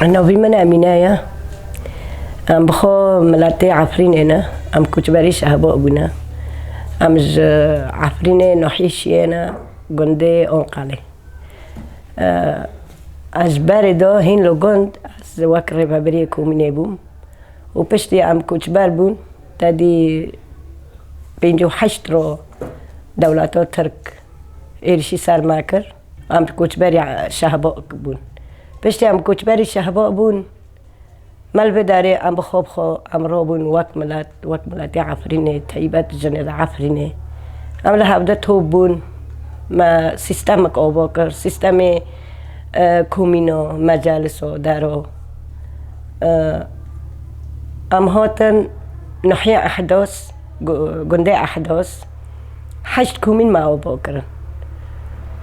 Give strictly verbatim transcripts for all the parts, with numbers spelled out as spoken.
Navî min Emîne ye. Em bi xwe miletê Efrînê ne. Em koçberî Şehba bûne. Em ji Efrînê nahiyê Şiyê ne, gundê Onqalê. Ez ji berê de hîn li gund ez wek rêvebiriyê komînê bûm û piştî em koçber bûn, te dî pêncî û heşt ro dewleta Tirk êrişî ser me kir. Em koçberî Şehba bûn. Piştî em koçberî Şehba bûn, me li vê derê em bi xwe bi xwe em rabûn wek milet, wek miletê Efrînê, teybet jinê de Efrînê. Em li hevde top bûn, me sîstemek ava kir, sîstemê, e, komîno, meceliso, dero. E, em hatin nahiyê Ehdas, gu-, gundê Ehdas, heşt komîn me ava kirin.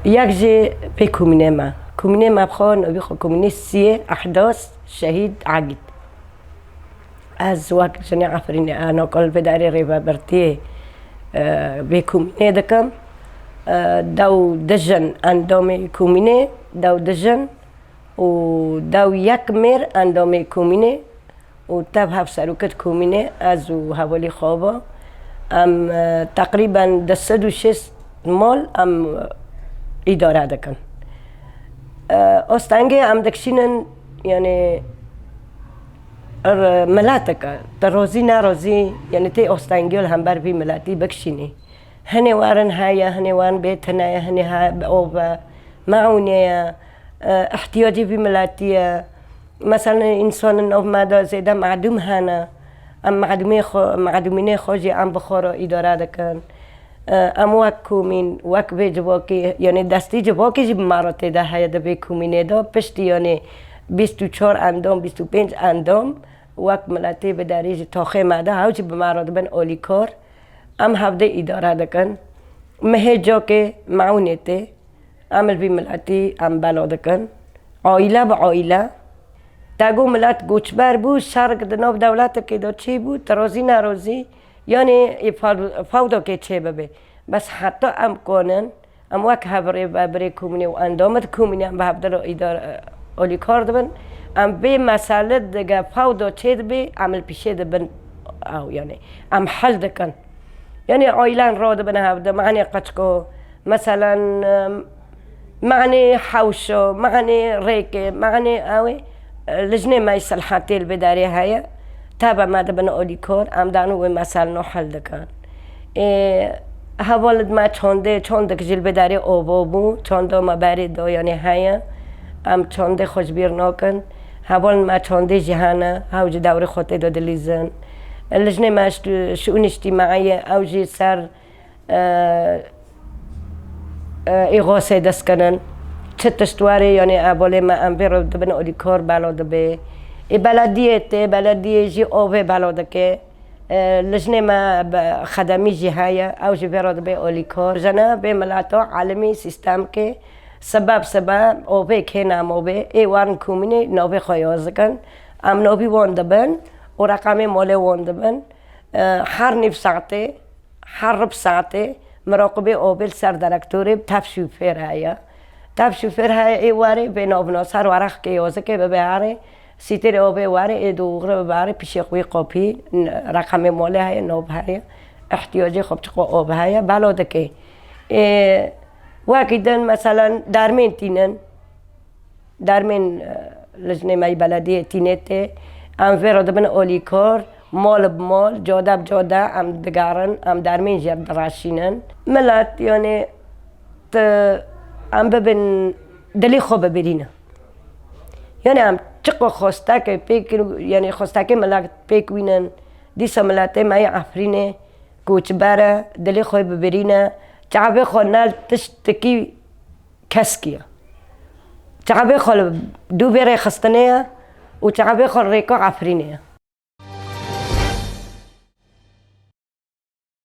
Yek jî vê komînê me. Komînê me bi xwe, navî xwe komînê Siyê Ehdas Şehîd Egîd. Ez wek jinê Efrînê, e, nokal vê derê rêvebirtiyê, e, vê komînê dikim. E, dew du jin endamê komînê, dew du jin û dew yek mêr endamê komînê û tev hevserokê di komînê ez û hevalî xwe ve. Em, e, teqrîben du sed û şêst mal em, e, îdare dikin. E, astengê em dikişînin, yanî, r-, mileteke, tu rozî nerazî, yanî tê astengiya li hember vî miletî bikişînî. Hinê werin heye, hinê werin bê tune ye, hinê he bi ov e, meûnê ye, e, ihtiyacê vî miletî ye. Mesela, însanên nav me de zêde medûm hene. Em medûmê xwe, medûmînê xwe jî em bi xwe re îdare dikin. E, em wek komîn, wek vê civakê, yanî destî civakê jî bi me re tê de heye di vê komînê de. Piştî, yanî bîst û çar endam, bîst û pênc endam, wek miletê bi derê ji taxê me de, hew jî bi me re dibin alîkar. Em hevdê îdare dikin. Mihê cokê meûnê tê. Em li vî miletî em bela dikin. Aîle bi aîle. Te got milet koçber bû, şerik di nav dewletekê de çêbû, tu rozî nerozî, yanî ê fa-, fewdokê çê bibe. Bes heta em konin, em wek hev rêvebirê komînê û endamê di komînê em bi hevdil îdare, alîkar dibin. Em vê mesele dige fewdo çê dibe, em li pîşê dibin ew, yanî em hel dikin. Yanî aîlen radibin hevde, meanê qeçko, Meselen, em, meanê hewşo, meanê rêkê, meanê ew ê, e, lijnê me yî silhetê li vê derê heye. Tebe me dibin alîkor, em dan û wê meselno hel dikin. Ê, hevalid me çandê, çandek jî li vê derê ova bû, çanda me berê da, yanî heye. Em çandê xwe ji bîr nakin. Hevalin me çandê jî hene, hew ji dewrê xwe tê de dilîzin. Lijnê me şi-, şiûn îctîmaiyê, ew jî ser e, e, ê xasê dest kinin. Çi tişt were, yanî ebalê me em vê re dibin alîkar bela dibe. Ê belediyê tê, belediyê jî avê bela dike. E, lijnê me be-, xedemî jî heye, ew jî vê re dibe alîkar. Jene vê mileta elimî sîstemkê sebeb sebeb avê kê namavê, ê werin komînê navê xwe yaz dikin. Em navî wan dibin û reqemê malê wan dibin. E, her nîv saetê, her rib saetê miraqibê avê li ser direktorê bi tev şofêr heye. Tev şofêr heye ê warê vê navnasa her werexkê yazikê bibe herê, sîtêrê avê warê ê dûxre bibe herê pişê xwe wî qapî, n-, reqemê malê heye, nav heye, ihtiyacê xwe bi çiqo av heye, bela dike. Ê, wekî din, meselen, dermên tînin. Dermên, e, lijnê me yî belediyê tînê tê. Em vê re dibin alîkor, mal bi mal, cade bi cade em digerin, em dermên jê direşînin. Milet, yanî, tu, em bibin dilê xwe bibirîne. Yanî em çiqo xwestekê pêk, yanî xwestekê milet pêk wînin, dîsa miletê me yê Efrînê koçber e, dilê xwe bibirîne, çavê xwe ne li tiştekî keskî ye. Çavê xwe li dû vê rêxistinê ye û çavê xwe li rêka Efrînê ye.